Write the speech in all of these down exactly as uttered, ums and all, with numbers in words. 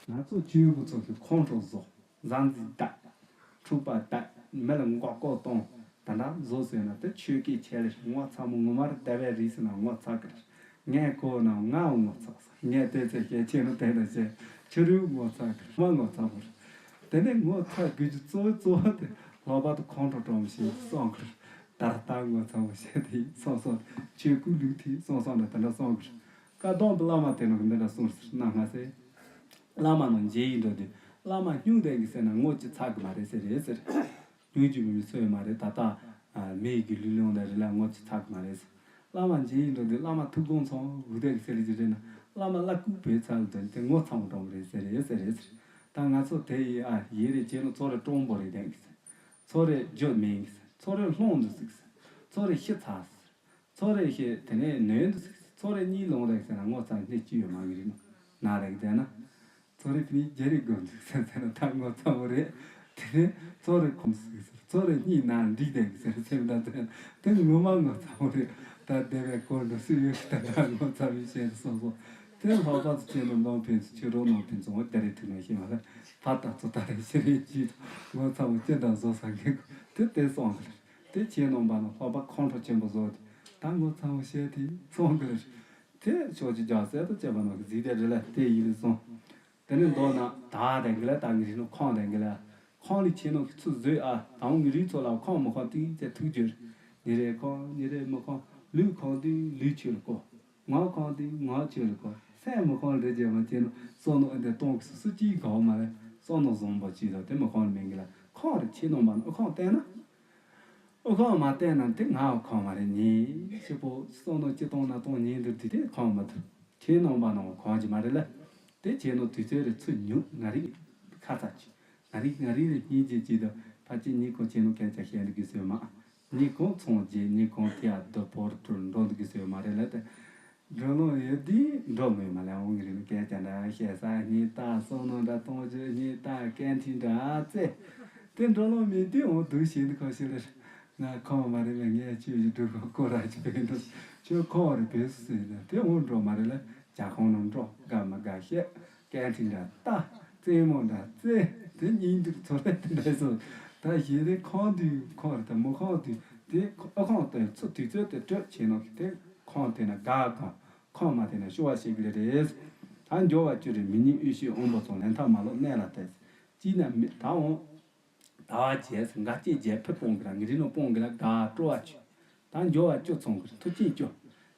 ང་ཚོ་ཆོས་པ་ཚོ་གི་ཁོང་ཁྲོ་བཟོ། བཟའ་འཛིན་བཏགས། འཁྲུག་པ་བཏགས། མི་ལ་མགོ་སྐོར་གཏོང་། དེ་འདྲ་བཟོ་ཟེར་ན་དེ་ཆོས་སྐད་ཆེ་ལེ། ངོ་ཚ་མོ་ངོ་མ་རེད། དེ་བས་རེད་ཟེར་ན་ངོ་ཚ་གི་རེད། ངས་གོ་ན་ང་ངོ་ཚ་ས། ངས་དེ་ཚེ་ཞལ་ཆེ་ནོ་དེ་འདྲ་བྱས་ཁྱོད་རུ་ངོ་ཚ་གི་རེད། མ་ངོ་ཚ་བ་རེད། དེ་ནས་ངོ་ཚ་དགོས་ཀྱི་གཙོ་བོ་གཙོ་བོ་དེ་ལྷག་པར་དུ་ཁོང་ཁྲོ་སྐྲོམ་ཞིག་སོང་གི་རེད། ད་ལྟ་ངོ་ཚ་བ་བྱས་དེ་སོང་སོང་། ཆོས་སྐུ་ལུགས་དེ་སོང་སོང་ན་དེ་འདྲ་སོང་གི་རེད། བཀའ་གདམས་པའི་བླ་མ་དེ་ནང་གི་འདི་འདྲ་གསུངས་ཟེར་ན་མ་ཟད། བླ་མ་ནང་མཇལ་ཡིན་འགྲོ་དུས་བླ་མ་སྙུང་ལྡན་གྱི་ཟེར་ན་ངོ་ཅི་ཚ་གི་མ་རེད་ཟེར་རེད་ཟེར། སྙུང་རྒྱུ་མི་སོས་མ་རེད། ད་ལྟ་མི་ཡི་གི་ལུས་ལོང་ལ་རེ་ལ་ངོ་ཅི་ཚ་གི་མ་རེད་ཟེར། བླ་མ་མཇལ་ཡིན་འགྲོ་དུས་བླ་མ་ཐུགས་དགོངས་ཚང་འུ་དེ་གི་ཟེར་རེད་ཟེར་རེད་ན། བླ་མ་བླ་སྐུ་བོད་ཚ་འུ་དེ་དེ་ངོ་ཚ་མོ་གྲོང་རེད་ཟེར་རེད་ཟེར་རེད་ཟེར། ད་ང་ཚོ་དེ་ཡི་ཨ་ཡེ་རེད་ཅེས་ནོ་ཚོ་རེ་ཀྲོང་པོ་རེད་དེ་གི་ཟེར། ཚོ་རེ་རྒྱུད་མིན་གི་ཟེར། ཚོ་རེ་ལྷོང་འདུག་ཟིག་ཟེར། ཚོ་རེ་ཤི་ཚ་ཟེར། ཚོ་རེ་ཤི་དེ་ནས་ནོན་འདུག་ཟིག་ཟེར། ཚོ་རེ་གཉིད་ལོང་རེད་ཟེར་ན་ངོ་ཚ་སྣེ་གཅིག་ཡོད་མ་གི་རེད་ནོ། ན་རེ་གི་དེ་ན། ཚོ་རེ་དེ་ནས་རྒྱ་རེ་དགོས་འདུག་ཟེར་ཟེར་ན་ད་ངོ་ཚ་མོ་རེད། དེ་ནས་ཚོ་རེ་ཁོམ་ཟིག་ཟེར། ཚོ་རེ་གཉིད་ན་འགྲིག་དེ་གི་ཟེར་ཟེར་ད་དེ་དེ་ངོ་མ་ངོ་ཚ་མོ་རེད། ད་དེ་བས་གོ་འདུག་སུ་ཡོད་གི་ད་ད་ངོ་ཚ་མི་ཤེས་སོང་སོང་། དེ་ལྷག་པར་དུ་ཁྱེད་རྣམས་ནང་ཕན་ཚུན་ཆོས་གྲོགས་ནང་ཕན་ཚུན་འོ་དེ་རེད་ཐུག་ན་ཤེས་མ་རེད། ཕར་ལྟ་ཚུར་ལྟ་རེད་ཤེས་རེད་ཅིས་ངོ་ཚ་མོ་ཅི་འདྲ་བཟོ་ས་འགན་གོ་དེ་དེ་སོང་གི་རེད། དེ་ཁྱེད་རྣམ་པ་ནང་ལྷག་པར་ཁོང་ཁྲོ་ཆེན་པོ་བཟོ་དེ་ད་ངོ་ཚ་མོ་བཤད་དེ་སོང་གི་རེད། དེ་ཕྱོགས་ཀྱི་རྒྱག་སྲས་དང་བཅས་པ་ནང་གི་གཟིགས་དེ་རེད་ལ་དེ་ཡིན་ལ་སོང་། དེ་ནས་མདོར་ན་ད་དེ་གི་ལ་ད་ངི་རིགས་ནང་ཁོང་དེ་གི་ལ་ཁོང་ལས་ཁྱེད་རྣམས་ཀྱི་ཚུར་བཟོས་ཨ་ད་འོང་ངི་རིགས་ཚོ་ལ་ཁོང་མི་ཁོང་ཏིག་ཙེ་ཐུག་རྒྱུར། ཉི་རེ་ཁོང་ཉི་རེ་མི་ཁོང་ལུས་ཁོང་དུས་ལུས་ཆོས་ལ་གོ། ངག་ཁོང་དུས་ངག་ཆོས་ལ་གོ། སེམས་མི་ཁོང་རེ་རྒྱལ་མ་ཁྱེད་རྣམས་བསམ་མནོ་ཨ་འདི་གཏོང་གི་སུ་སུ་གཅིག་གོ་མ་རེད། བསམ་མནོ་བཟང་པོ་གཅིག་དང་དེ་མི་ཁོང་ལ་མིན་གི་ལ་ཁོང་རེ་ཁྱེད་རྣམ་པ་ནི་ཨ་ཁོང་བསྟན་ན། ཨོ་ཁོང་མ་བསྟན་ན་དེ་ང་ཁོང་མ་རེད་ཉིན་ཞིག་པོ་བསམ་མནོ་ཅི་གཏོང་ན་གཏོང་ཉིན་དུ་དེ་དེ་ཁོང་མ་ཐུབ། ཁྱེད་རྣམ་པ་ནང་གོང་ཅི་མ་རེད་ལ། དེ་ཁྱེད་རྣམས་དུས་ཚོད་རེ་ཚུར་ཉུང་ང་རིག་ཁ་ཚ་ཅི། ང་རིག་ང་རིག་རེ་སྙིང་རྗེ་ཅི་དང་ཕ་ཅི་ཉིད་ཁོ་ཁྱེད་རྣམས་སྐད་ཆ་བཤད་འདུག་གི་ཟེར་མ། ཉིད་གང་ཚོང་རྗེས་ཉིད་གང་ཐེ་ཡ་དུ་བོར་དུ་འགྲོ་འདུག་གི་ཟེར་མ་རེད་ལ་དེ། འགྲོ་ལོང་ཡོད་དུས་འགྲོ་མེད་མ་ལས་འོང་གི་རེད་སྐད་ཆ་འདྲ་བཤད་ས་སྙིང་ད་བསམ་མནོ་འདྲ་གཏོང་རྒྱུ་སྙིང་ད་སྐད་འཕྲིན་འདྲ་ཨ་ཙེ། དེ་འགྲོ་ལོང་མེད་དུས་འོང་འདུག་བྱེད་འདུག་ཁོ་ཤི་རེད། ང་ཁོང་མ་རེད་པས་ངས་ཁྱོད་ཀྱི་སྒྲུབ་ཁོ་སྐོར་ར་ཅི་བས་འགྲོ། ཁྱོད་ཁོང་རེད་པས་སུ་ཟེར་ན་དེ་འོང་འགྲོ་མ་རེད་ལ་ཇ་ཁང་ནང་འགྲོ་དགའ་མ་དགའ་བཤད། སྐད་འཕྲིན་འདྲ་ལྟ། རྩེད་མོ་འདྲ་རྩེ། དེ་སྙིང་སྡུག་ཚོར་རེ་དེ་འདྲ་སོང་། ད་གཞི་རེ་ཁོང་དུས་ཁོང་རེ་ད་མོ་ཁོང་དུས་དེ་ཨ་ཁོང་དེ་ཚོ་དུས་ཚོད་དེ་སྤྲོད་བྱེད་ནོ་གི་དེ་ཁོང་དེ་ན་དགའ་གང་ཁོང་མ་དེ་ན་ཤོར་བ་ཞིག་ལེ་རེད། ད་འགྱོ་བ་བཅུ་རེ་མི་ཉིད་དབུས་ཤེས་དབང་པོ་ཚོ་ལན་ཐག་མ་ལོག་གནས་ལ་དེ་ཅི་ན་མི་ད་འོང་། ཟླ་བ་བརྒྱད་ཟེར་འགའ་སྐྱེས་བརྒྱད་ཕུད་སྤོང་གི་ལ་ངི་རི་ནོ་སྤོང་གི་ལ་དགའ་སྤྲོ་བ་བཅུ། ད་འགྱོ་བ་བཅུ་ཚང་གི་མཐུ་རྐྱེན་བཅུ།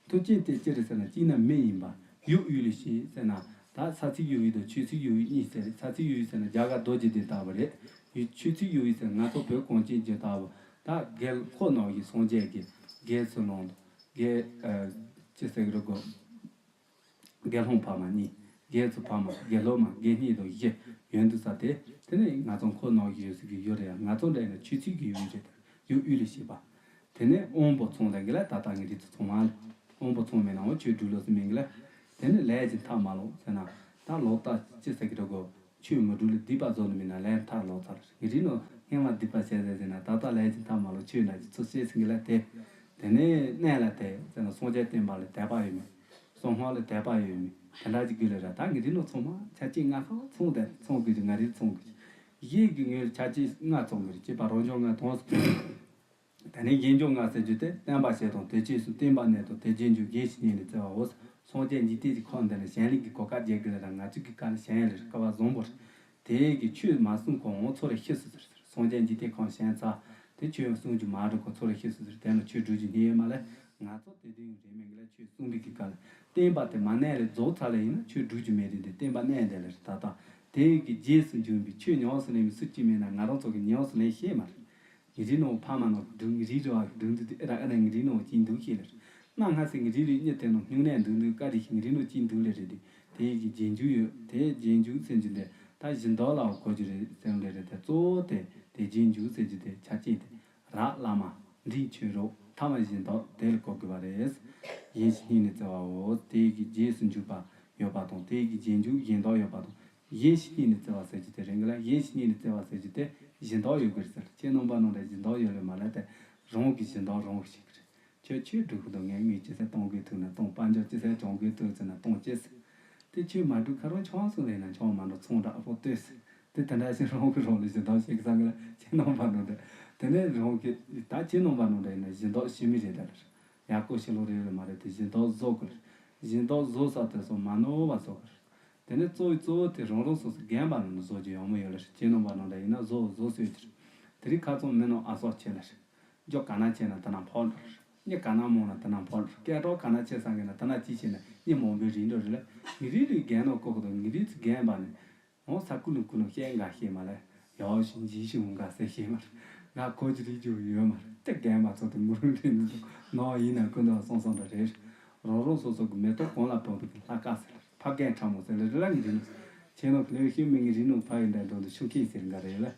མཐུ་རྐྱེན་དེ་ཅི་རེད་ཟེར་ན་གཅིག་ན་མི་ཡིན་པ་ཡུལ་དབུས་ལ་ཤེས་ཟེར་ན་ད་ས་ཚིགས་ཡུལ་དབུས་དང་ཆོས་ཚིགས་ཡུལ་དབུས་གཉིས་ཟེར་རེད། ས་ཚིགས་ཡུལ་དབུས་ཟེར་ན་རྒྱ་གར་རྡོ་རྗེ་གདན་ལྟ་བུ་རེད། ཡུལ་ཆོས་ཚིགས་ཡུལ་དབུས་ཟེར་ན་ང་ཚོ་བོད་གངས་ཅན་ལྗོངས་ལྟ་བུ་ད་དགེ་ལྷོ་ནང་གི་སངས་རྒྱས་ཀྱི་དགེ་ཚུལ་སློང་དང་དགེ་ཅི་ཟེར་གི་རེད་གོ། དགེ་སློང་ཕ་མ་གཉིས། དགེ་ཚུལ་ཕ་མ་དགེ་སློབ་མ་དགེ་བསྙེན་དང་བཞི་ཡོན་དུ་ས་དེ་དེ་ནས་ང་ཚོ་འཁོར་ནང་བཞུགས་ཟིག་གི་ཡོད་རེད། ང་ཚོ་འདྲ་ཡིན་ན་ཆོས་ཚིགས་ཀྱི་ཡོད་རེད། ཡུལ་དབུས་ལ་ཤེས་པ། དེ་ནས་དབང་པོ་ཚང་ལ་གི་ལ་ད་ལྟ་ངས་རིག་ཏུ་ཚང་མ་ལ་དབང་པོ་ཚང་མེད་ན་འོ་ཆོས་སྒྲུབ་ལོ་སི་མིན་གི་ལ། དེ་ནས་ལས་ཀྱི་མཐའ་མ་ལོག་ཟེར་ན་ད་ལོག་ལྟ་ཅི་ཟེར་གི་རེད་གོ། ཆོས་མི་སྒྲུབ་ལ་སྡིག་པ་བཟོ་ནི་མིན་ན་ལས་མཐའ་ལོག་ཚར་ངས་རིག་ནོ་སྔན་མ་སྡིག་པ་བྱས་ཟེར་ཟེར་ན་ད་ལྟ་ལས་ཀྱི་མཐའ་མ་ལོག་ཆོས་འདྲ་ཅི་ཚོ་བྱས་ཟིན་གི་ལ་དེ། དེ་ནས་གནས་ལ་དེ་ཟེར་ན་སངས་རྒྱས་བསྟན་པ་ལ་དད་པ་ཡོད་མེད། གསང་སྔགས་ལ་དད་པ་ཡོད་མེད་དེ་འདྲ་ཅིག་དགོས་ལ་ར་ད་ངས་རིག་ནོ་ཚང་མ་ཆ་རྐྱེན་ལྔ་ཁག་ཚང་དེ་ཚང་དགོས་ཀྱི་ང་རིག་ཚང་དགོས་ཀྱི། གཞན་གྱི་ངོས་ལ་ཆ་རྐྱེན་ལྔ་ཚང་དགོས་རེད་ཅེས་པ་རང་བྱུང་ལྔ་དང་། དེ་ནས་གཞན་འབྱུང་ལྔ་ཟེར་རྒྱུ་དེ་བསྟན་པ་ཞེས་དང་དེ་རྗེས་སུ་བསྟན་པ་གནས་དང་དེ་རྗེས་འཇུག་གཞན་ཞིག་རྙེད་ནས་བརྩེ་བའོ། སངས་རྒྱས་འཇིག་རྟེན་གྱི་ཁམས་འདི་ནས་གཞན་ལུགས་ཀྱི་གོ་སྐབས་རྒྱག་དགོས་ལ་ར་ང་ཚོ་གི་བཀའ་ལ་གཞན་ལ་སྐལ་བ་བཟང་པོ་རེད། དེ་གི་ཆོས་མ་གསུང་གོང་འོང་ཚོ་རེ་ཤི་སུ་ཟེར་ཟེར་སངས་རྒྱས་འཇིག་རྟེན་ཁམས་གཞན་ཚ། དེ་ཆོས་གསུང་རྒྱུ་མ་འགྲོ་གོང་ཚོ་རེ་ཤི་སུ་ཟེར་དེ་ན་ཆོས་སྒྲུབ་རྒྱུ་ནི་ཡོད་མ་ལས་ང་ཚོ་དེ་དུས་རེ་མིན་གི་ལ་ཆོས་གསུང་གི་གི་ག་ལ་བསྟན་པ་དེ་མ་གནས་ལས་རྫོགས་ཚར་ལ་ཡིན་ན་ཆོས་སྒྲུབ་རྒྱུ་མེད་རེད་དེ་བསྟན་པ་གནས་འདི་ལ་རེད་ད་ལྟ་དེ་གི་རྗེས་སུ་འཇུག་པའི་ཆོས་ཉམས་སུ་ལེན་མི་སུ་གཅིག་མེད་ན་ང་རང་ཚོ་གི་ཉམས་སུ་ལེན་ཤེས་མ་རེད། ངི་རི་ནོ་ཕ་མ་ནོ་སྒྲུང་ངི་རི་རོ་བ་སྒྲུང་འདུག་དེ་ཨེ་ར་ཨེ་ར་ངི་རི་ནོ་ཅིན་འདུག་ཤེས་ལ་རེད། གནའ་སྔ་སེ་ངི་རི་རི་གཉིས་དེ་ནོ་སྨྱུང་གནས་འདུག་འདུག་ཀ་རི་ཤི་ངི་རི་ནོ་ཅིན་འདུག་ལེ་རེད་དེ་དེ་གི་རྗེས་འཇུག་ཡོད་དེ་རྗེས་འཇུག་ཟེར་རྒྱུ་དེ་ད་གཞན་དག་ལའང་གོ་རྒྱུ་རེད་ཟེར་ལེ་རེད་དེ་གཙོ་བོ་དེ་དེ་རྗེས་འཇུག་ཟེར་རྒྱུ་དེ་ཆ་རྐྱེན་དེ་རག་བླ་མ་འབྲིང་ཆོས་རོགས་ཐ་མ་གཞན་དག་དེ་ལ་གོ་དགོས་པ་རེད། གཞན་ཞིག་རྙེད་ནས་བརྩེ་བའོ། དེ་གི་རྗེས་སུ་འཇུག་པ་ཡོད་པ་དང་དེ་གི་རྗེས་འཇུག་གཞན་དག་ཡོད་པ་དང་། གཞན་ཞིག་རྙེད་ནས་བརྩེ་བ་ཟེར་རྒྱུ་དེ་རེད་གི་ལ་གཞན་ཞིག་རྙེད་ནས་བརྩེ་བ་ཟེར་རྒྱུ་དེ་གཞན་དག་ཡོད་གི་རེད་ཟེར་ཁྱེད་རྣམ་པ་ནང་ལ་གཞན་དག་ཡོད་ལེ་མ་ལ་དེ་རང་གི་གཞན་དག་རང་གི་ཞིག་གི་རེད། ཁྱོད་ཆོས་སྒྲུབ་གི་འདུག་ངས་ངས་ཅི་ཟེར་གཏོང་དགོས་ཐུག་ན་གཏོང་དཔལ་འབྱོར་ཅི་ཟེར་སྦྱོང་དགོས་ཐུག་ཟེར་ན་གཏོང་ཅི་ཟེར། ཁྱོད་མ་འགྲོ་ཁ་རོག་ཆང་སོང་ལས་ན་ཆང་མ་འགྲོ་ཚོང་འདྲ་ཨ་ཕོ་ལྟོས་ཟེར། དེ་དེ་འདྲ་ཞིག་རང་གི་རང་ལ་སྦྱིན་བདག་བྱེད་ཀྱི་ས་གི་ལ་ཁྱེད་ནང་པ་ནང་འདྲ། དེ་ནས་རང་གི་ད་ཁྱེད་ནང་པ་ནང་འདྲ་ཡིན་ན་སྦྱིན་བདག་ཤི་མི་རེད་ད་ལ། ཡག་པོ་ཤི་ལོ་རེད་ལ་མ་རེད་དེ་སྦྱིན་བདག་བཟོ་དགོས་རེད། སྦྱིན་བདག་བཟོ་ས་དེ་ཚོ་མ་ནོར་བ་བཟོ་དགོས་རེད། དེ་ནས་གཙོ་བོའི་གཙོ་བོ་དེ་རང་རང་སོ་སོ་རྒན་པ་ནང་བཟོ་རྒྱུ་ཡོང་མི་ཡོད་ལ་རེད། ཁྱེད་ནང་པ་ནང་འདྲ་ཡིན་ན་བཟོ་བཟོ་སྲོལ་གྱི་རེད། དེ་རིང་ཁ་ཚོང་མི་ནང་ཨ་སོག་ཆེ་ལ་རེད། རྒྱུ་ག་ན་ཆེ་ན་དེ་ན་ཕོག་འགྲོ་རེད། མྱི་ག་ན་མང་ན་དེ་ན་ཕོག་འགྲོ་རེད། སྐད་གྲགས་ག་ན་ཆེ་ས་གི་ན་དེ་ན་ཅི་ཆེ་ན་མྱི་མང་པོའི་རིགས་འགྲོ་རེད་ལ། ངེད་རིགས་རིགས་རྒན་ནང་བསྐོ་གི་འདུག་ངེད་རིགས་ཚོ་རྒན་པ་ནི། འོང་ས་ཀུ་ལུ་ཀུ་ལུ་བཤད་འགའ་ཤེས་མ་ལས། ཡག་ཞིག་འཇིགས་ཞིག་འོང་འགའ་ཟེར་ཤེས་མ་རེད། ང་ཁོ་ཅི་རིགས་རྒྱུ་ཡོད་མ་རེད། དེ་རྒན་པ་ཚོ་དེ་མུ་རུ་འདྲེན་འདུག་ནང་ཡིན་ན་ཀུན་ཏུ་སོང་སོང་འདྲ་རེད། རང་རང་སོ་སོ་གི་མེ་ཏོག་གང་ལ་ཕོག་པའི་ལྷ་ཁ་ཟེར་ལ་ཕ་རྒན་ཁྲ་མོ་ཟེར་ལ་རི་ལ་ངི་རི་ནུ། ཁྱེད་རང་གི་ལོས་ཤེས་མི་ངི་རི་ནུ་ཕ་ཡི་འདྲ་འགྲོ་འདུག་ཤུགས་ཁྱེད་ཟེར་འགའ་རེད་ལ།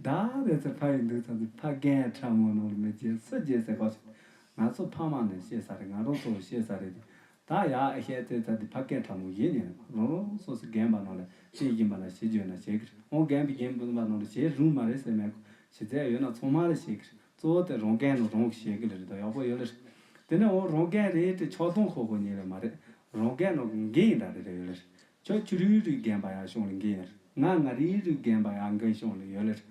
ད་རེད་ཚེ་ཕ་ཡི་འདུག་ཚ་ཚེ་ཕ་རྒན་ཁྲ་མོ་ནོར་མི་བརྗེད་སུ་བརྗེད་ཟེར་གོ་ཤིག་ང་ཚོ་ཕ་མ་ནས་ཤེས་ས་རེད། ང་རང་ཚོ་ཤེས་ས་རེད། ད་ཡ་ཨ་ཤེས་ཚེ་ཚ་འདི་ཕ་རྒན་ཁྲ་མོ་ཡིན་ཉེ་རང་རང་སོ་སོ་རྒན་པ་ནང་ལ་ཤེས་ཡིན་པ་ན་ཤེས་རྒྱུ་ན་ཤེས་ཀི་རེད། འོང་རྒན་པའི་རྒན་པ་ནང་ལ་ཤེས་རུང་མ་རེད་ཟེར་མེད་གོ་ཤེས་ཚད་ཡོད་ན་ཚང་མ་ལ་ཤེས་ཀི་རེད། གཙོ་བོ་དེ་རང་རྒན་ནང་རང་གི་ཤེས་ཀི་ལ་རེད་དོ་ཡག་པོ་ཡོད་ལ་རེད། དེ་ནས་འོང་རང་རྒན་རེད་དེ་ཆགས་སྡང་ཁོ་ཁོ་ཉེ་ལ་མ་རེད། རང་རྒན་ནང་གི་འགན་ཡིན་འདྲ་རེད་རེད་ཡོད་ལ་རེད། ཁྱོད་ཁྱོད་རིགས་རིགས་རྒན་པ་ཡག་ཤོང་ལ་འགན་ཡོད་རེད། ང་ང་རིགས་རིགས་རྒན་པ་ཡག་འགན་ཤོང་ལ་ཡོད་ལ་རེད།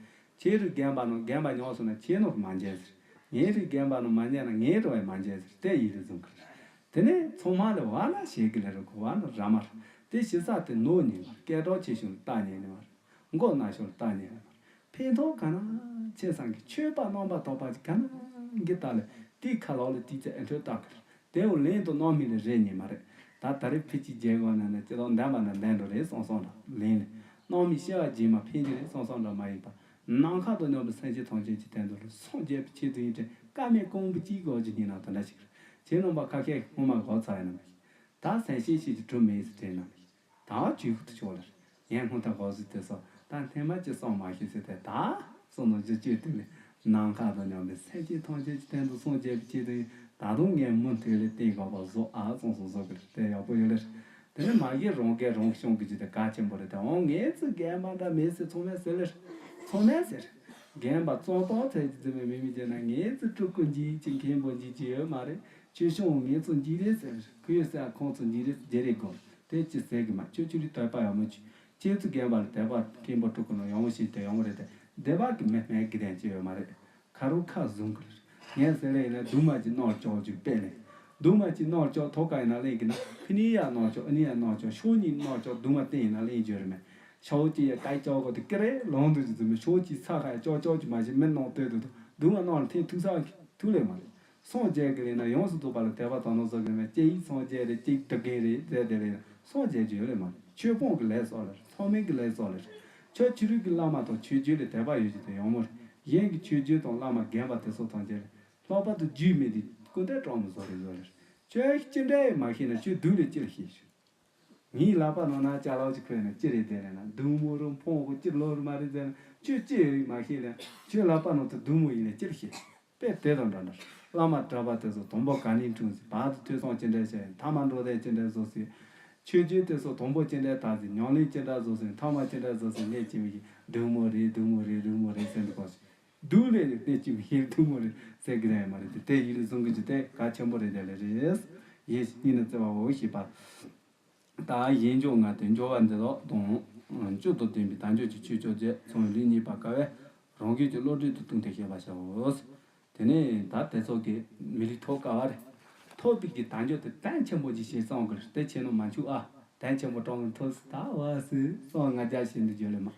ཁྱེད་རིགས་རྒན་པ་ནང་རྒན་པ་ཉོག་སོང་ན་ཁྱེད་ནང་མ་འཇལ་ཟེར། ངའི་རིགས་རྒན་པ་ནང་མ་འཇལ་ན་ངའི་རོགས་ཡ་མ་འཇལ་ཟེར་དེ་ཡིན་རེད་བཟུང་གི་རེད། དེ་ནས་ཚང་མ་ལ་བ་ན་ཞེས་གི་ལ་རུ་གོ་བ་ན་ར་མ་རེད། དེ་ཞི་ས་དེ་ནོ་ཉེ་མ་རེད། སྐད་གྲགས་ཆེ་ཤོས་ལ་ལྟ་ཉེ་ནི་མ་རེད། མགོ་ན་ཤོར་ལྟ་ཉེ་ནི་མ་རེད། ཕན་ཐོགས་ག་ན་ཆེ་སང་གི་ཆོས་པ་རྣམ་པ་དག་པ་ཅིག་ག་ན་གི་ལྟ་ལ་དེའི་ཁ་ལོག་ལ་དེའི་ཚེ་ཨེ་འཕྲོད་བཏགས་གི་རེད། དེའུ་ལན་དུ་གནང་མི་ལ་རེ་ཉེ་མ་རེད། ད་ད་རེས་ཕི་ཅི་རྒྱལ་གོ་ན་ན་ཅི་ལོག་འདམ་པ་ན་ལན་འགྲོ་རེད་སོང་སོང་འདྲ་ལན་ལ་གནང་མི་ཤེས་བ་རྗེས་མ་ཕན་གྱི་རེད་སོང་སོང་འདྲ་མ་ཡིན་པ། ནམ་མཁའ་དང་མཉམ་པའི་སེམས་ཅན་ཐམས་ཅད་ཀྱི་དོན་དུ་ལ་སངས་རྒྱས་པའི་ཆེད་དུ་ཡིན་ཏེ་ཀ་མེད་རྐང་པ་གཅིག་གོ་རྒྱུ་ཉིད་ན་དོན་འདྲ་ཞིག་རེད། ཁྱེད་རྣམ་པ་ཁ་ཤས་སྔོན་མ་གོ་ཚར་ཡིན་ནམ་ཞིག་ད་སེམས་ཤེས་ཤེས་ཀྱི་གྲུབ་མེད་ཟེར་དྲན་ནམ་ཞིག་ད་ཇུས་ཁུ་ཐུ་ཆོག་ལ་ངས་སྔོན་ཐག་གོ་ཟིག་དེ་སོ་ད་ཐེངས་མ་ཅི་སོང་མ་ཤེས་ཟེར་ཏེ་ད་སོང་ནོ་ཇི་ཅི་དུ་ལས་ནམ་མཁའ་དང་མཉམ་པའི་སེམས་ཅན་ཐམས་ཅད་ཀྱི་དོན་དུ་སངས་རྒྱས་པའི་ཆེད་དུ་ཡིན། ད་དུང་ངས་མུ་མཐུད་ལས་བསྟན་དགོས་པ་བཟོ་ཨ་ཙང་སོང་བཟོ་གི་རེད་དེ་ཡག་པོ་ཡོད་ལེ། དེ་ནས་མ་གཞི་རང་སྐད་རང་གཞུང་གི་ཇི་ལྟར་གལ་ཆེན་པོ་རེད་དེ་འོང་ངས་ཙི་རྒན་པ་འདྲ་མེད་ཟེར་ཚང་མས་ཟེར་ལེ། ཚང་མས་ཟེར། རྒན་པ་གཙང་པོ་ཚད་ཀྱི་རྫུན་མའི་མི་མི་བྱེད་ན་ངས་ཙི་ཕྲུ་གུ་འཇིག་ཅིང་མཁན་པོ་འཇིག་ཅི་ཡོད་མ་རེད། ཁྱོད་ཤོང་ངས་ཚོ་འཇིག་རེད་ཟེར་ཁུ་ཡོད་ཟེར་ཁོང་ཚོ་འཇིག་རེད་ཟེར་རེད་དགོངས་དེ་ཅི་ཟེར་གི་མ་ཁྱོད་ཁྱོད་རིག་དད་པ་ཡག་མོ་ཅི། ཁྱེད་ཚོ་རྒན་པ་ལ་དད་པ་མཁན་པོ་ཕྲུ་གུ་ནང་ཡོང་བ་ཞིག་དེ་ཡོང་བ་རེད་དེ་སྡེ་པ་གི་མི་སྨད་གི་དན་ཅི་ཡོད་མ་རེད། ཁ་རུ་ཁ་བཟུང་གི་རེད། ངས་ཟེར་ལེ་ཡིན་ན་རྡུང་མ་ཅིག་གནང་ལྕོག་ཅིག་དཔེ་ལེ། རྡུང་མ་ཅིག་གནང་ལྕོག་ཐོག་ཁ་ཡིན་ན་ལེན་གི་ན་ཕི་ནི་ཡ་གནང་ལྕོག་ཨ་ནི་ཡ་གནང་ལྕོག་ཤོག་གཉིས་གནང་ལྕོག་རྡུང་མ་བསྟན་ཡིན་ན་ལེན་རྒྱུ་རེད་མེད། ཤོག་ཅིག་ཡ་ཀའི་ལྕོག་གོ་དེ་ཀི་རེ་ལོང་དུ་ཅི་ཙི་མེད་ཤོག་ཅིག་ཚ་ཁ་ཡ་ལྕོག་ལྕོག་ཅིག་མ་ཤེས་མི་གནང་ལྟོས་དུ་དུ་རྡུང་མ་གནང་ལ་ཐེངས་ཐུག་ས་ཐུག་ལེ་མ་རེད། སངས་རྒྱས་ཀྱི་ལས་ན་ཡོངས་སུ་རྫོགས་པ་ལ་དད་པ་དག་སྣང་བཟོ་དགོས་མེད་ཅེ་ཡིས་སངས་རྒྱས་རེད་ཅེ་དགེ་རྒན་རེད་ཟེར་དེ་ལས་ན་སངས་རྒྱས་རྒྱུ་ཡོད་ལེ་མ་རེད། ཆོས་སྤོང་གི་ལས་སོགས་ལེ་རེད། ཚང་མའི་གི་ལས་སོགས་ལེ་རེད། ཁྱོད་ཆོས་རིག་གི་བླ་མ་དང་ཆོས་བརྒྱུད་ལས་དད་པ་ཡོད་ཀྱི་དེ་ཡོང་མོ་རེད། གཞན་གྱི་ཆོས་བརྒྱུད་དང་བླ་མ་རྒན་པ་དེ་སོགས་ཐམས་ཅད་ལེ་ལྷག་པར་དུ་རྒྱུད་སྨད་དེ་སྐུ་འདྲ་གྲོགས་མོ་བཟོ་རེད་བཟོ་ལེ་རེད། ཁྱོད་ཅི་འདྲ་ཡི་མ་ཤེས་ན་ཁྱོད་སྡུག་ལས་ཅི་ལ་ཤེས་ཤིག་ངའི་ལག་པ་ནང་ན་ཅ་ལག་ཅིག་ཁོས་ན་ཅི་རེད་དེ་ལེ་ན་སྡུག་མོ་རུ་འཕོང་གོ་ཅི་ལོ་རུ་མ་རེད་ཟེར་ན་ཁྱོད་ཅི་ཡོད་མ་ཤེས་ལེ་ཁྱོད་ལག་པ་ནང་དུ་སྡུག་མོ་ཡིན་ལེ་ཅི་ལ་ཤེས། དཔེ་དེ་དང་འདྲ་འདྲ། བླ་མ་གྲྭ་པ་དེ་ཚོ་དང་པོ་ག་ནས་འཁྲུངས་ཟིན་བར་དུ་ཐོས་བསམ་ཅི་འདྲ་བྱས་ཡིན་ཐ་མ་འགྲོ་དོན་ཅི་འདྲ་བཟོ་ཟིན། ཆོས་བརྒྱུད་དེ་ཚོ་དང་པོ་ཅི་འདྲ་དར་ཟིན་ཉམས་ལེན་ཅི་འདྲ་བཟོ་ཟིན་ཐ་མ་ཅི་འདྲ་བཟོ་ཟིན་ལས་ཅི་མི་ཤེས་སྡུག་མོ་རེད་སྡུག་མོ་རེད་སྡུག་མོ་རེད་ཟེར་འདུག་གོ་སྡུག་ལས་ལས་ཅི་མི་ཤེས་སྡུག་མོ་རེད་ཟེར་གི་རེད་མ་རེད་དེ་དེ་ཡིན་ལ་བཟུང་གི་ཅི་དེ་གལ་ཆེན་པོ་རེད་དེ་ལས་རེད། ཡེ་ཤེས་གཉིས་ནི་བརྩེ་བའོ་ཞེས་པ། ད་གཞན་འབྱུང་ལྔ་སྟེ་འབྱོར་བ་འདི་དག་དང་། བཅུད་དང་ལྡན་པའི་དལ་འབྱོར་གྱི་ཆོས་བཅོ་བརྒྱད་ཚང་བའི་ལུས་རྙེད་པ་དཀའ་བས་རང་རྒྱུད་ཀྱི་བློ་གྲོས་དང་བསྟུན་ཏེ་བཤད་པར་བྱའོ། དེ་ནས་ད་དེ་ཚོ་གི་མི་ལུས་ཐོབ་དཀའ་བ་རེད། ཐོབ་པའི་གི་དལ་འབྱོར་དེ་དོན་ཆེན་པོ་ཅིག་བྱས་ཙང་གི་རེད་དེ་ཆེ་ནོ་མ་འཆུག་ཨ། དོན་ཆེན་པོ་གྲོང་གི་ཐོབ་སི་ད་བ་སི་སོང་ང་རྒྱ་བྱེད་འདི་བརྗོད་ལེ་མ།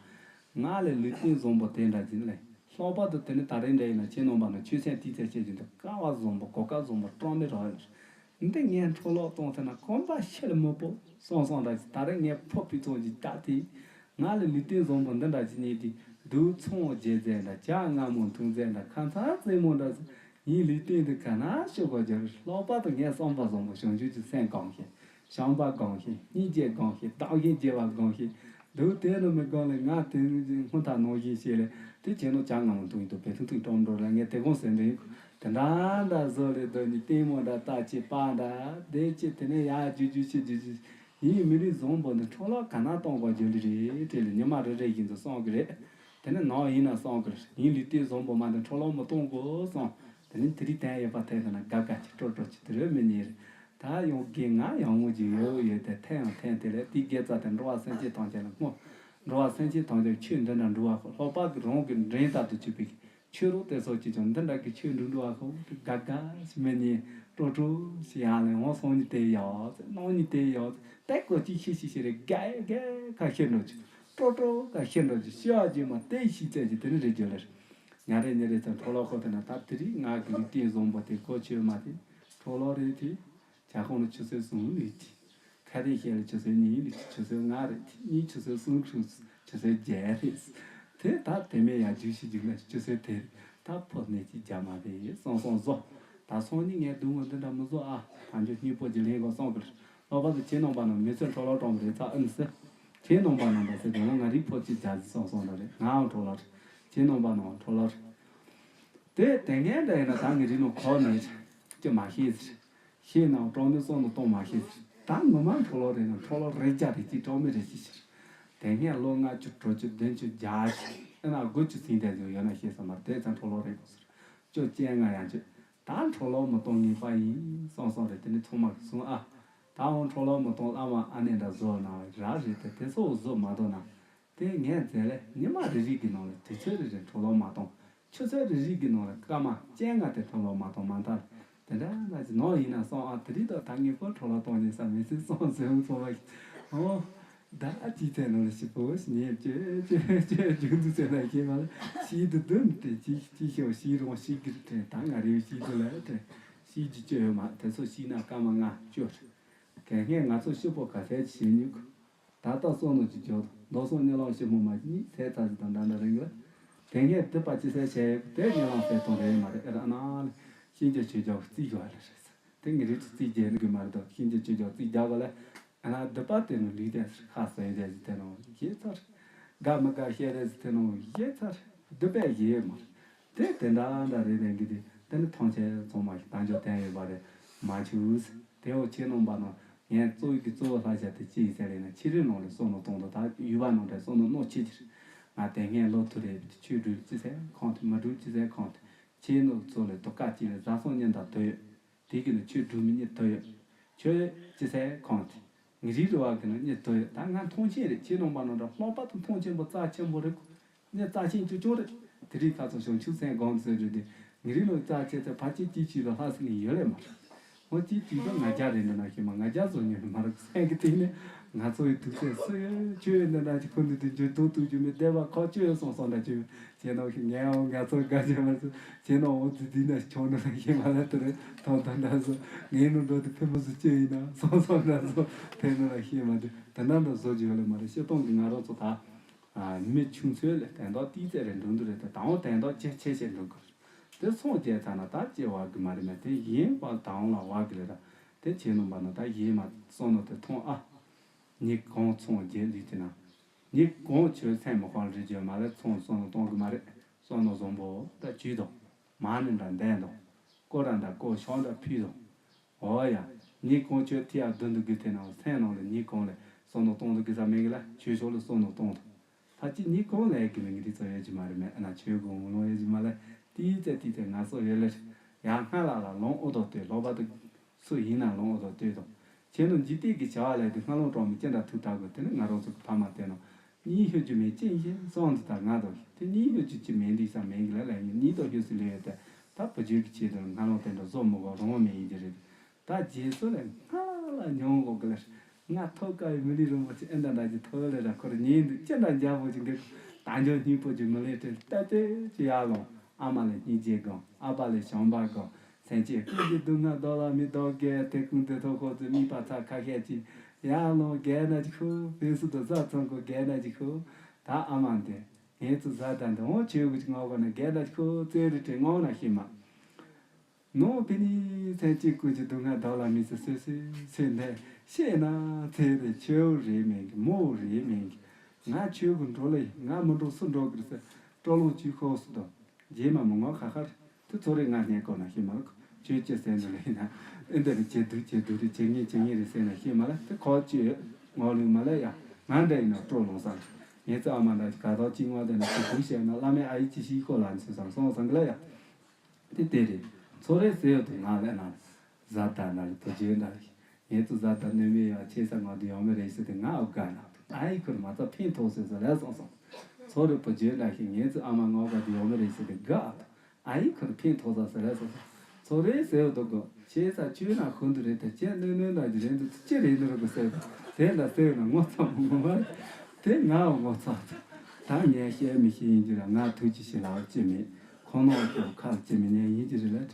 ང་ལས་ལུས་རྟེན་བཟང་པོ་དེ་འདྲ་ཅིག་ལས། ལྷག་པར་དུ་དེ་ནི་ད་རེས་འདྲ་ཡིན་ན་ཁྱེད་རྣམ་པ་ནི་ཆོས་སེམས་ཏིག་ཙམ་བཤད་རྒྱུ་འདི་ཀ་བ་བཟང་པོ་གོ་སྐབས་བཟང་པོ་སྤྲང་མི་རག་ཡོད། འདི་ངས་འཕྲོ་བརླག་གཏོང་ཐུབ་ན་གོམ་པ་ཕྱིར་མི་སྤོ་སོང་སོང་འདྲ་ཅིག་ད་རེས་ངས་ཕོ་པི་ཚོང་ཅིག་བཏགས་ཏེ། ང་ལ་ལུས་རྟེན་བཟང་པོ་འདི་འདྲ་ཅིག་རྙེད་དེ་སྡུག་ཚོང་རྒྱལ་མཛད་འདྲ་ཇ་མངར་མོ་འཐུང་མཛད་འདྲ་ཁ་མཚར་རྩེད་མོ་འདྲ་ཟེར་ངའི་ལུས་རྟེན་འདི་ག་ན་ཤོར་དགོས་རྒྱུ་རེད། ལྷག་པར་དུ་ངས་བསམ་པ་བཟང་པོ་བྱང་ཆུབ་ཀྱི་སེམས་གང་ཤེས། བྱམས་པ་སྒོམ་ཤེས། སྙིང་རྗེ་སྒོམ་ཤེས། བདག་གཞན་བརྗེ་བ་སྒོམ་ཤེས། འདུག་དེ་ནི་མི་སྒོམ་ལས་ང་དེ་སྔོན་ཐག་ནང་བཞིན་བྱས་ལས་དེ་བྱས་ནོ་ཇ་མངར་མོ་འཐུང་ཡིན་དུ་བེ་ཐུང་ཐུང་སྤྲང་འགྲོ་ལ་ངས་དེ་དགོངས་ཟེར་འདི་ཡིན། དེ་འདྲ་འདྲ་བཟོ་ལས་སྡོད་ནི་ལྟད་མོ་འདྲ་ལྟ་ཅི་པ་འདྲ་དེ་ཅི་དེ་ནས་ཡར་རྒྱུ་རྒྱུ་ཤི་རྒྱུ་རྒྱུ་ཡིན། མི་རིགས་བཟང་པོ་འདི་འཕྲོ་བརླག་ག་ན་གཏོང་དགོས་རྒྱུ་ལི་རེད་དྲིས་ལས་ཉི་མ་རེ་རེ་བཞིན་དུ་གསུང་གི་རེད། དེ་ནས་ནང་ཡིན་ན་གསུང་གི་རེད། ཡིན་ལུས་རྟེན་བཟང་པོ་མ་འདི་འཕྲོ་བརླག་མི་གཏོང་དགོས་གསུང་། དེ་ནས་དེ་རིང་དོན་ཡོད་པ་ཐད་དེ་ན་དགའ་དགའ་ཅིག་སྤྲོ་སྤྲོ་ཅིག་དེ་རེད་མི་ཉེ་རེད། ད་ཡང་དགེ་ང་ཡང་ངོ་ཅིག་ཡོད་ཡོད་དེ་ཐེངས་ཡང་ཐེངས་དེ་ལས་དེ་དགེ་རྩ་དེ་འགྲོ་བ་སེམས་ཅན་ཐམས་ཅད་ལ་སྨོ། འགྲོ་བ་སེམས་ཅན་ཐམས་ཅད་ཆོས་འདི་འདྲ་འགྲོ་བ་ཁོ་ལྷག་པར་གྱི་རང་གི་འདྲེན་ལྟར་དུ་གྱུར་པའི་ཆོས་རོགས་དེ་སོགས་ཀྱིས་ཀྱང་འདི་འདྲ་གི་ཆོས་འགྲོ་འགྲོ་བ་ཁོ་དགའ་དགའ་ཞིག་མི་ཉན་སྤྲོ་སྤྲོ་ཞིག་ཡང་ལས་འོང་སང་ཉིན་དེ་ཡོད་ཟེར་གནངས་ཉིན་དེ་ཡོད་ཟེར་དེ་ཀོ་ཅིག་ཤི་ཤི་ཤི་རེ་དགའ་དགའ་ཁ་ཤི་འགྲོ་ཅིག་སྤྲོ་སྤྲོ་ཁ་ཤི་འགྲོ་ཅིག་ཤི་བ་ཅིག་མ་དེ་ཤི་ཚད་ཀྱི་དེ་ནི་རེ་རྒྱུ་ལེར། ཉ་རེ་ཉ་རེ་ཚ་འཕྲོ་ལོག་ཁོ་དེ་ན་ད་དེ་རིགས་ང་གི་རིགས་རྟེན་བཟང་པོ་དེ་གོ་ཆོད་མ་དེ་འཕྲོ་ལོག་རེད་དེ། ཇ་ཁང་ལ་ཆུ་ཚོད་གསུམ་ལུས་ཀྱི། ཁ་བརྡའི་ཤེལ་ལ་ཆུ་ཚོད་གཉིས་ལུས་ཀྱི་ཆུ་ཚོད་ལྔ་རེད་དེ་གཉིས་ཆུ་ཚོད་གསུམ་ཁྲུ་ཆུ་ཚོད་བརྒྱད་རེད། དེ་ད་དེ་མེད་ཡ་རྒྱུགས་ཤིག་རྒྱུགས་ལ་ཆུ་ཚོད་དེ་ད་ཕོ་ནས་ཅི་རྒྱ་མ་རེད་སོང་སོང་བཟོ། ད་སང་ཉིན་ངས་སྡུག་བསྔལ་འདི་འདྲ་མི་བཟོ་ཨ། ད་འཇོ་སྙིང་པོ་གྱི་ལན་གོ་སོང་གི་ལོག་པ་དུ་ཁྱེད་རྣམ་པ་རྣམས་མི་ཚེ་འཕྲོ་ལོག་གྲོང་པ་རེད་ཚ་ཨིན་སི། ཁྱེད་རྣམ་པ་རྣམས་པ་ཚེ་གང་ང་རིག་ཕོ་ཅི་རྒྱ་ཟི་སོང་སོང་ད་རེད་ང་འང་འཕྲོ་ལོག་རེད། ཁྱེད་རྣམ་པ་རྣམས་འཕྲོ་ལོག་རེད། དེ་དེ་ངས་འདྲ་ཡིན་ན་ད་ངས་རིག་ནོ་གོ་མེད་ཅི་མ་ཤེས་ཟེར། ཤེས་ན་གྲོགས་ནི་སོང་དུ་གཏོང་མ་ཤེས་ཟེར། ད་ངོ་མ་འཕྲོ་ལོག་རེད་ན་འཕྲོ་ལོག་རེད་རྒྱ་རེད་ཅི་གྲོགས་མེད་རེད་ཅི་ཟེར། དེ་ངས་ལོ་ལྔ་བཅུ་དྲུག་ཅུ་བདུན་ཅུ་བརྒྱ་ཞིག་ཨེ་ན་དགུ་བཅུ་ཚིག་དེ་ཚོ་ཡོད་ན་ཤེས་ས་མར་དེ་ཚང་འཕྲོ་ལོག་རེད་གོ་ཟེར། བཅུ་གཅིག་ལྔ་ཡང་བཅུ། ད་འཕྲོ་ལོག་མི་གཏོང་ངེས་པ་ཡིན་སོང་སོང་རེད་དེ་ནི་ཚང་མ་གི་གསུང་ཨ། ད་འོང་འཕྲོ་ལོག་མི་གཏོང་བླ་མ་ཨ་ནེ་འདྲ་བཟོ་ན་ར་རེད་དེ་དེ་ཚོ་བཟོ་མ་གཏོང་ན། དེ་ངས་མཛད་ལས་ཉི་མ་རེ་རེ་གི་ནང་ལ་དུས་ཚོད་རེ་རེ་འཕྲོ་ལོག་མ་གཏོང་། ཆུ་ཚོད་རེ་རེ་གི་ནང་ལ་སྐར་མ་བཅོ་ལྔ་དེ་འཕྲོ་ལོག་མ་གཏོང་མ་མཐའ་ལ། དེ་འདྲ་ན་ཅི་ནོར་ཡིན་ན་སོང་ཨ་དེ་རིང་དང་ད་ངེས་པོ་འཕྲོ་ལོག་གཏོང་ཉེན་ས་མི་སྲིད་སོང་ཟེར་མོ་ཚོ་བ་ཞིག་ཨོ། ད་ཅི་ཚེ་ནང་ལ་ཞིབ་པོ་ཞིག་ཉེས་བཅོས་བཅོས་བཅོས་རྒྱུ་འདུག་ཟེར་ན་ཤེས་མ་ལ་ཤིས་དུ་དུ་དེ་ཅི་ཅི་ཤོག་ཤིས་རོང་ཤིས་གི་དྲན་ད་ང་རེ་ཤིས་དུ་ལ་དྲན་ཤིས་ཀྱི་བཅོས་ཡོད་མ་དེ་ཚོ་ཤིས་ན་སྐར་མ་ལྔ་བཅུ་རེད། གལ་སྔས་ང་ཚོ་ཤི་པོ་ག་ཚད་ཅི་བྱེད་ཉུག་ད་ལྟ་བསམ་མནོ་ཅིག་བརྗོད་དོ་མདོ་སོང་གཉིད་ལམ་ཞིབ་མོ་མ་གཉིད་ཚད་ཚ་ཟི་དང་འདྲ་འདྲ་རིང་ལ། དེ་སྔས་དེ་པ་ཅི་ཟེར་བྱས་དེ་གཉིད་ལམ་ཟེར་གཏོང་རེད་མ་རེད་ཨེ་ར་ཨ་ན་ལ་ཤིན་ཅང་ཆོས་རྒྱག་རྩིས་རྒྱག་ཨེ་ར་རེད་ཟེར་དེ་ངས་རིག་ཏུ་རྩིས་རྒྱག་ནི་གི་མ་རེད་དོ་ཤིན་ཅང་ཆོས་རྒྱག་རྩིས་རྒྱག་ག་ལ་ཨ་ན་སྡུད་པ་དེ་ནོ་ལུས་དེ་ཟེར་ཁ་ཟེར་དེ་ཟེར་དེ་ནོ་ཡེ་ཚར་དགའ་མི་དགའ་བཤད་རེད་ཟེར་དེ་ནོ་ཡེ་ཚར་སྡུད་པས་ཡེ་མ་རེད། དེ་དེ་འདྲ་འདྲ་རེད་དེ་འགི་དེ་དེ་ནི་ཐམས་ཅད་ཚང་མ་ཞིག་དང་ཆོག་བསྟན་ཡོད་པ་རེད་མ་ཆུས། དེ་འོ་ཁྱེད་རྣམ་པ་རྣམས་ངས་གཙོ་བོ་གི་གཙོ་བོ་ལྷ་བྱ་དེ་ཅི་ཡིན་ཟེར་ལས་ན་ཕྱི་རོལ་ནང་ལ་བསམ་མནོ་གཏོང་དང་ད་ཡུལ་བ་ནང་འདྲ་བསམ་མནོ་གནོད་ཆེ་ཆེར། ང་དེ་སྔས་ལོ་ཐུ་རེ་ཆོས་སྒྲུབ་ཅི་ཟེར་ཁོང་དེ་མ་སྒྲུབ་ཅི་ཟེར་ཁོང་དེ་ཁྱེད་རྣམ་ཚོ་ལས་དུ་དཀའ་ཅི་ལས་བཟའ་སོང་ཉིན་དང་དོ་ཡོད། དེ་གི་ནི་ཆོས་སྒྲུབ་མི་གཉིས་དོ་ཡོད། ཆོས་ཅི་ཟེར་ཁོང་དེ། ངེད་རིགས་རུ་བ་གི་ནི་གཉིས་དོ་ཡོད་ད་ང་མཐོང་ཆེན་རེད་ཁྱེད་རྣམ་པ་རྣམ་འདྲ་ལྷག་པར་དུ་མཐོང་ཆེན་པོ་རྩ་ཆེན་པོ་རེད། ངས་རྩ་ཆེན་ཅུ་ཅུང་རེད། དེ་རིང་ཁ་སང་བྱང་ཆུབ་སེམས་སྒོམ་ཟེར་རེད་དེ། ངེད་རིགས་ལོ་རྩ་ཆེ་ཚེ་ཕ་ཅི་ཅི་ཅི་ལ་ལྷ་སྲིན་ཡོད་ལེ་མ་རེད། ཧོ་ཅི་ཅི་ལ་ང་རྒྱ་རེད་འདི་ན་ཤི་མ་ང་རྒྱ་བཟོ་ཉོ་མ་རེད་སེང་གི་སྟེང་ནས་ང་ཚོ་ཡི་དུག་སེ་སུ་ཡོད་ཆོས་ཡོད་འདི་ན་ཅི་ཁོ་འདི་དུ་འཇུ་དུག་དུག་རྒྱུ་མི་བདེ་བ་ཁོ་ཆོས་ཡོད་སོང་སོང་འདྲ་ཆོས་ཡོད་ཁྱེད་ནང་ཤི་ངས་འོ་ང་ཚོ་དགའ་ཆེ་མ་སུ་ཁྱེད་ནང་འོ་དུ་དུས་ན་ཆོག་འདི་ན་ཤི་མ་ལ་དུ་རེད་ཐོང་ཐོང་འདྲ་སོ་ངའི་ནང་འགྲོ་དུ་ཕེ་མོ་སུ་ཆོས་ཡིན་ན་སོང་སོང་འདྲ་སོ་ཕེ་ནང་ལ་ཤི་མ་དུ་དེ་འདྲ་འདྲ་བཟོ་རྒྱུ་ཡོད་ལེ་མ་རེད་ཤི་སྟོང་གི་ང་རང་ཚོ་ད། མི་ཆུང་ཚོའི་ལས་དན་རྟགས་ཏིག་ཙེ་རེ་འགྲོ་འདུག་རེད་དེ་དང་པོ་དན་རྟགས་ཇེ་ཆེ་ཆེ་འགྲོ་དགོས། དེ་སོང་རྗེས་ཚར་ན་ད་ཅི་བ་གི་མ་རེད་མེད་དེ་ཡིན་པ་དང་ལ་བ་གི་རེད་ད་དེ་ཆེ་ནོ་བ་ན་ད་ཡིན་མ་སོང་ནོ་དེ་མཐོང་ཨ། ཉིད་གང་ཚོང་རྗེས་ལུས་དེ་ན། ཉིད་གང་ཆོས་སེམས་མི་ཁོང་རེ་བརྗོད་མ་རེད་ཚོང་སོང་ནོ་གཏོང་གི་མ་རེད་སོང་ནོ་བཟང་པོ་ད་ཇུས་དང་། མ་ནི་འདྲ་འདན་དང་། ཀོ་ར་འདྲ་ཀོ་ཤོག་འདྲ་ཕུལ་དང་། འོ་ཡ། ཉིད་གང་ཆོས་ཐི་ཡ་བདུན་དུ་དགོས་ཐེ་ནའོ་སེམས་ནང་ལ་ཉིད་གང་ལས་བསམ་མནོ་གཏོང་དུ་དགོས་ས་མེད་གི་ལ་ཆོས་ཕྱོགས་ལ་བསམ་མནོ་གཏོང་དང་། ཕ་ཅི་ཉིད་གང་ལས་གི་ལ་ངི་རི་ཚོ་ཡོད་ཀྱི་མ་རེད་མེད་ཨ་ན་ཆོས་གོང་ལོང་ཡོད་ཀྱི་མ་ལ་ཏི་ཙེ་ཏི་ཙེ་ང་སོ་ཡོད་ལ་ཡ་སྔ་ལ་ལ་ལོང་ཨོ་དོ་ལྟོས་ལོག་པ་དུ་སུ་ཡིན་ན་ལོང་ཨོ་དོ་ལྟོས་དང་། ཁྱེད་ནི་འཇིག་རྟེན་གྱི་བྱ་བ་ལས་དུ་སྔ་ལོང་གྲོང་མི་ཅི་འདྲ་ཐུག་ཐག་གི་དེ་ནི་ང་རང་ཚོ་གི་ཕ་མ་བསྟན་ནོ། གཉིད་ཤོར་རྒྱུ་མེད་ཅན་ཞིག་སོང་དུ་ད་ང་དང་དེ་གཉིད་ཤོར་རྒྱུ་ཅི་མེད་འདི་ས་མེད་གི་ལ་ལ་ཡིན་གཉིད་དང་ཤོར་སི་ལེ་ཡོད་དེ་ད་བུ་རྒྱུད་ཀྱི་ཆེད་དུ་ང་རང་དེ་འདྲ་བཟོ་མི་དགོས་རང་མེད་ཡིན་གྱི་རེད། ད་རྗེས་སུ་ལས་སྔ་ལ་ལ་མྱོང་དགོས་གི་ལ་ང་ཐོབ་དཀའ་བའི་མི་ལུས་རིན་པོ་ཆེ་ཨེ་འདྲ་འདྲ་གྱི་ཐོབ་ལེ་ར་ཁོར་ཉིན་འདི་ཅི་འདྲ་འཇའ་བོ་ཅིག་འདི་ད་འཇོ་སྙིང་པོ་ཅིག་མི་ལེ་དྲན་ལྟ་ལྟེ་ཅི་ཡར་ལོང་ཨ་མ་ལས་སྙིང་རྗེ་དགོངས་ཨ་ཕ་ལས་བྱམས་པ་དགོངས། སེམས་ཅན་ཀུན་གྱི་སྡུག་བསྔལ་ལྡོག་ལ་མི་ལྡོག་གེ་དེ་ཀུན་དེ་ཐོག་ཁོ་ཚོས་དམིགས་པ་ཚ་ཁ་ཤས་ཀྱིས་ཡར་ལོང་རྒན་ན་ཅི་ཁུ་ཕན་སུ་དུ་ས་ཚང་ཁོ་རྒན་ན་ཅི་ཁུ་ད་ཨ་མ་འདི་ངས་ཚུ་ཟ་ད་འདི་འོང་ཆོས་གུ་ཅི་ངོ་གོ་ན་རྒན་ན་ཅི་ཁུ་བཙན་རི་དྲན་ངོ་ན་ཤི་མ་ནོ་ཕི་ནི་སེམས་ཅན་ཀུན་གྱི་སྡུག་བསྔལ་ལྡོག་ལ་མི་སུ་སུ་སུ་སུ་ནས་ཤེས་ན་ཚེ་རེ་ཆོས་རེ་མེད་གི་མོ་རེ་མེད་གི་ང་ཆོས་གུ་འགྲོ་ལེ་ང་མི་འགྲོ་སུ་འགྲོ་གི་རེད་ཟེར་སྤྲོ་ལོང་ཅི་ཁོ་སུ་དང་། རྗེས་མ་མི་ངོ་ཁ་ཁར་དེ་ཚོ་རེ་ང་སྙད་གོ་ན་ཤེས་མ་ལ་ཁོ་ཆོས་ཅི་ཟེར་འདུག་ལེ་ཡིན་ན་ཨེ་འདི་རེ་ཇེ་སྡུག་ཇེ་སྡུག་རེ་ཇེ་ངན་ཇེ་ངན་རེ་ཟེར་ན་ཤེས་མ་ལ་དེ་ཁོ་ཅི་ཡོད་ངོ་ལུས་མ་ལ་ཡ་ང་འདྲ་ཡིན་ན་སྤྲོ་ལོང་ས་ངེད་ཚོ་ཨ་མ་འདྲ་ག་དོག་ཅི་ངོ་དེ་ན་ཇེ་སྡུག་བཤད་ན་བླ་མའི་ཨ་ཡིག་ཅི་ཤིག་ཁོ་ལ་ཚོད་བསམ་སོང་བསམ་གི་ལ་ཡ་དེ་དེ་རེད་ཚོ་རེ་ཟེར་ཡོད་དུ་ང་ལ་ན་ཟ་ད་ན་རེ་དོ་ཇེ་འདྲ་རེ། ངེད་ཚོ་བཟའ་ཟླ་ནུ་མའི་ཡང་ཆེ་ས་ང་དུ་ཡོང་མི་རེད་ཟེར་ཏེ་ང་འོ་དགའ་ན་ད་ཨ་ཡི་ཁུར་མ་ཚ་ཕན་ཐོགས་ཟེར་ཟེར་ལས་སོང་སོང་། ཚོ་རེ་བུ་བརྗོད་ན་ཞིག་ངེད་ཚོ་ཨ་མ་ང་འོ་དགའ་དུ་ཡོང་མི་རེད་ཟེར་ཏེ་དགའ་ཨ་ད། ཨ་ཡི་ཁུར་ཕན་ཐོགས་ས་ཟེར་ལས་སོང་སོང་། ཚོ་རེ་ཟེར་འདུག་གོ་ཆེ་ས་ཆུ་ན་ཧུན་དུ་རེད་དེ་ཁྱེད་གནོད་གནོད་ན་གི་རེད་འདུག་ཅི་རེད་འདུག་རུ་གི་ཟེར་དེ་ལ་ཟེར་ན་ངོ་ཚ་མོ་ངོ་མ་རེད། དེ་ང་འོ་ངོ་ཚ་ད་ངས་བཤད་མི་ཤེས་ཡིན་གྱི་ར་ང་ཐུགས་ཀྱི་ཞི་ལ་ཅི་མེད་ཁོ་ནོ་ཁྱོད་ཁ་ལ་ཅི་མི་ཉན་ཡིན་གྱི་རེད་ལ།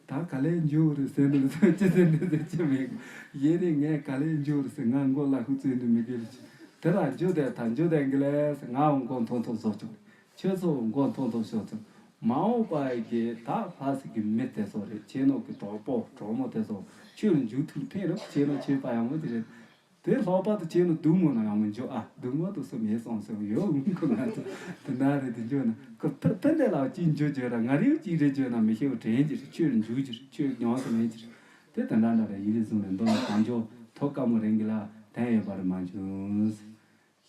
ད་ག་ལེ་འཇུག་རེད་ཟེར་འདུག་ཟེར་ཅི་ཟེར་འདུག་ཟེར་ཅི་མེད། ཡེ་རེ་ངས་ག་ལེ་འཇུག་རེད་ཟེར་ང་མགོ་ལ་ཧུ་བཙུན་དུ་མི་དགེ་ལ་ཅི། དེ་ལ་འཇུག་དེ་ད་འཇུག་དེ་གི་ལས་ཟེར་ང་འོ་མགོ་མཐོ་མཐོ་བཟོ་ཆོག་ཁྱོད་ཚོ་མགོ་མཐོ་མཐོ་ཤོག་ཚོ། མ་འོངས་པ་གི་ད་ལྷ་སྲས་ཀྱི་མི་དེ་ཚོ་རེད་ཁྱེད་ནོ་གི་གྲོགས་པོ་གྲོགས་མོ་དེ་ཚོ་ཁྱོད་ལ་འཇུག་ཐུག་ཕན་རོགས་ཁྱེད་ནོ་ཁྱེད་པ་ཡང་མོ་དེ་རེད། དེ་ལྷག་པར་དུ་ཁྱེད་ནི་སྡུག་མོ་ན་ཡང་མི་འཇོག་ཨ། སྡུག་མོ་དུ་སུ་མེད་སོང་སོང་ཡོད་འུན་ཁོ་ང་ཚོ་དེ་འདྲ་རེད་དེ་འཇོག་ན་ཁོ་ཕེ་ཕེ་འདྲ་ལ་གཅིག་འཇོག་བརྗོད་ར་ང་རེའུ་གཅིག་རེད་བརྗོད་ན་མི་ཤེས་བ་དྲན་གྱི་རེད་ཆོས་འཇུག་གྱི་རེད་ཆོས་ཉམས་སུ་ལེན་གྱི་རེད། དེ་དེ་འདྲ་འདྲ་རེད་ཡིད་ལས་བཟུང་ནས་མདོ་ལ་གང་འཇོག་ཐོག་དཀའ་མོ་རིང་གི་ལ་དན་ཡོད་པར་མ་འཇུག་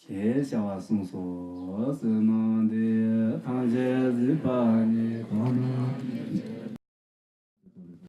ཞེས་བྱ་བ་གསུངས་སོ། བསོད་ནམས་འདི་ཐམས་ཅད་གཟིགས་པ་ཉིད།